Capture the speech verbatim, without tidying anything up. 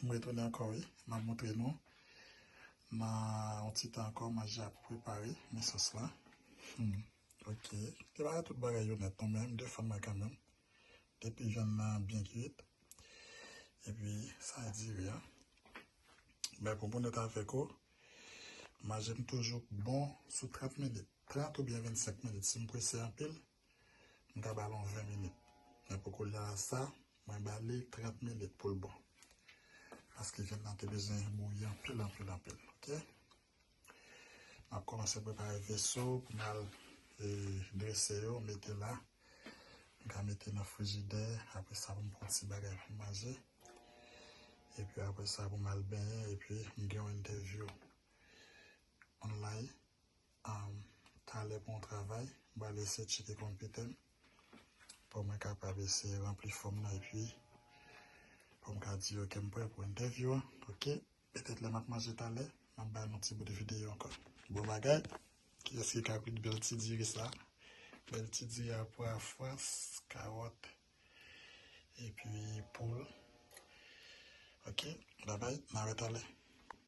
M retounen ankò, wi. M ap montre nou. Nan yon ti tan ankò, manje ap prepare, men sòs la. Hmm. Ok. Te ba tout bagay yo nèt non, men m defann mwen kanmenm. Depi vyann nan byen kuit. Epi, sa dire a. Men pou m onèt avèk ou, manje m toujou bon sou trant minit. Trant oubyen vennsenk minit. Si m prese anpil, m ka ba l yon ven minit. Men pou koulye a sa, mwen ba li trant minit pou l bon. Paske vyann nan te bezwen bouyi anpil, anpil, anpil. Ok? M ap kòmanse prepare veso pou m al, e, drese yo, mete la. M ka mete nan frijidè. Apre sa, pou m pran ti bagay pou m manje. Epi apre sa, pou m al benyen. Epi m gen yon entèvyou online. Um, talè pou yon travay, m pral eseye tcheke konpitè m pou mwen kapab eseye ranpli fòm nan epi pou m ka di yo ke m prè pou entèvyou an. Ok? Petèt lè m ap manje talè, m ap ba nou ti bout videyo ankò. Bon bagay. Kiyès ki ka kwit bèl ti diri sa? Bèl ti diri a pwa frans, kawòt, epi poul. Ok? Babay, n a wè talè.